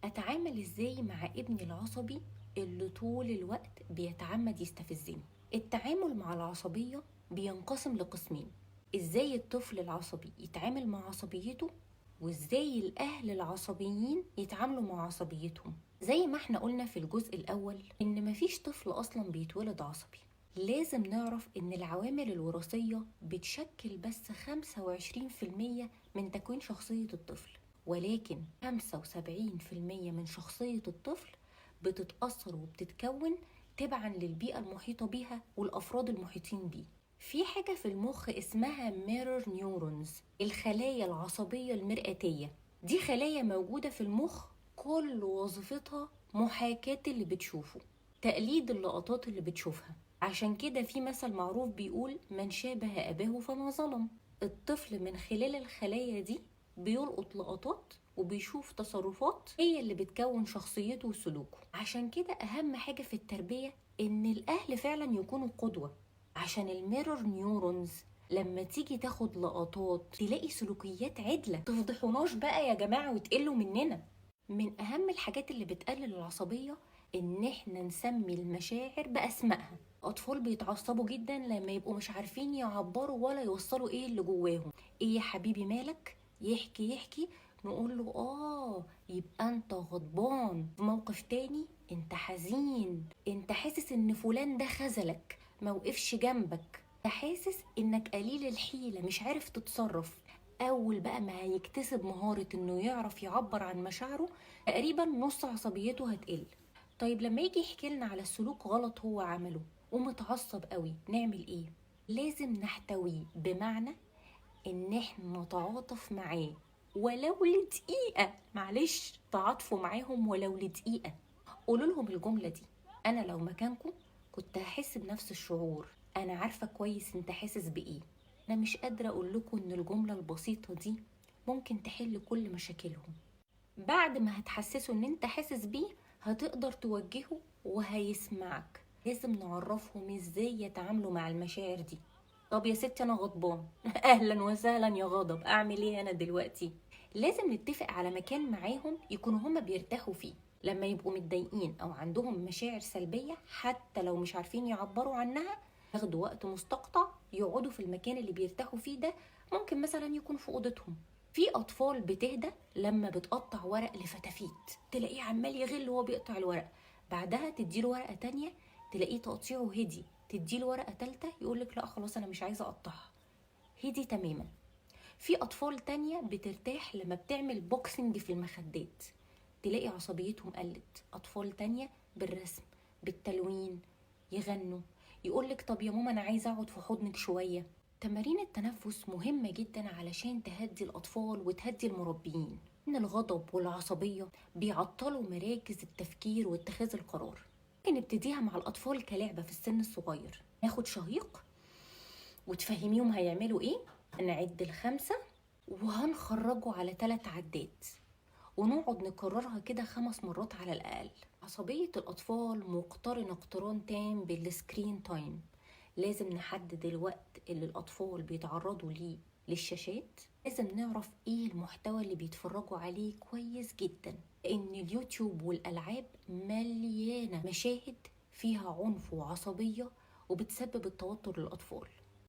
اتعامل ازاي مع ابني العصبي اللي طول الوقت بيتعمد يستفزني؟ التعامل مع العصبية بينقسم لقسمين: ازاي الطفل العصبي يتعامل مع عصبيته، وازاي الاهل العصبيين يتعاملوا مع عصبيتهم. زي ما احنا قلنا في الجزء الاول ان مفيش طفل اصلا بيتولد عصبي. لازم نعرف ان العوامل الوراثية بتشكل بس 25% من تكوين شخصية الطفل، ولكن 75% من شخصية الطفل بتتأثر وبتتكون تبعا للبيئة المحيطة بيها والأفراد المحيطين بيه. في حاجة في المخ اسمها mirror neurons، الخلايا العصبية المرآتية. دي خلايا موجودة في المخ كل وظيفتها محاكاة اللي بتشوفه، تقليد اللقطات اللي بتشوفها. عشان كده في مثل معروف بيقول: من شابه أباه فما ظلم. الطفل من خلال الخلايا دي بيلقط لقطات وبيشوف تصرفات هي اللي بتكون شخصيته وسلوكه. عشان كده أهم حاجة في التربية إن الأهل فعلا يكونوا قدوة، عشان ال mirror neurons لما تيجي تاخد لقطات تلاقي سلوكيات عدلة. تفضحوناش بقى يا جماعة وتقلوا مننا. من أهم الحاجات اللي بتقلل العصبية إن إحنا نسمي المشاعر بأسمائها. أطفال بيتعصبوا جدا لما يبقوا مش عارفين يعبروا ولا يوصلوا إيه اللي جواهم. إيه يا حبيبي مالك؟ يحكي يحكي، نقول له يبقى انت غضبان. في موقف تاني انت حزين، انت حاسس ان فلان ده خذلك، ما وقفش جنبك، انت حاسس انك قليل الحيلة مش عارف تتصرف. اول بقى ما هيكتسب مهارة انه يعرف يعبر عن مشاعره تقريبا نص عصبيته هتقل. طيب لما يجي يحكي لنا على سلوك غلط هو عمله ومتعصب قوي نعمل ايه؟ لازم نحتويه، بمعنى ان احنا نتعاطف معاه ولو لدقيقة. معلش تعاطفوا معاهم ولو لدقيقة. قولوا لهم الجملة دي: انا لو مكانكم كنت هحس بنفس الشعور، انا عارفة كويس انت حاسس بايه. انا مش قادرة اقول لكم ان الجملة البسيطة دي ممكن تحل كل مشاكلهم. بعد ما هتحسسه ان انت حاسس بيه هتقدر توجهه وهيسمعك. لازم نعرفهم ازاي يتعاملوا مع المشاعر دي. طب يا ستي انا غضبان، اهلا وسهلا يا غضب، اعمل ايه انا دلوقتي؟ لازم نتفق على مكان معاهم يكونوا هما بيرتاحوا فيه لما يبقوا متضايقين او عندهم مشاعر سلبية، حتى لو مش عارفين يعبروا عنها. ياخدوا وقت مستقطع يقعدوا في المكان اللي بيرتاحوا فيه ده، ممكن مثلا يكون في اوضتهم. في اطفال بتهدى لما بتقطع ورق لفتافيت، تلاقيه عمال يغل وهو بيقطع الورق، بعدها تديله ورقة تانية تلاقيه تقطيعه هدي، تديله ورقة تالتة يقولك لا خلاص انا مش عايزه اقطعها، هدي تماما. في اطفال تانية بترتاح لما بتعمل boxing في المخدات، تلاقي عصبيتهم قلت. اطفال تانية بالرسم، بالتلوين، يغنوا، يقولك طب يا ماما انا عايزه اقعد في حضنك شوية. تمارين التنفس مهمة جدا علشان تهدي الاطفال وتهدي المربيين. ان الغضب والعصبية بيعطلوا مراكز التفكير واتخاذ القرار. ممكن نبتديها مع الاطفال كلعبة في السن الصغير. ناخد شهيق وتفهميهم هيعملوا ايه، نعد ال5 وهنخرجه على 3 عدات، ونقعد نكررها كده 5 مرات على الأقل. عصبية الأطفال مقترنة اقتران تام بال screen time. لازم نحدد الوقت اللي الأطفال بيتعرضوا ليه للشاشات. لازم نعرف ايه المحتوى اللي بيتفرجوا عليه كويس جدا، لأن اليوتيوب والألعاب مليانة مشاهد فيها عنف وعصبية وبتسبب التوتر للأطفال.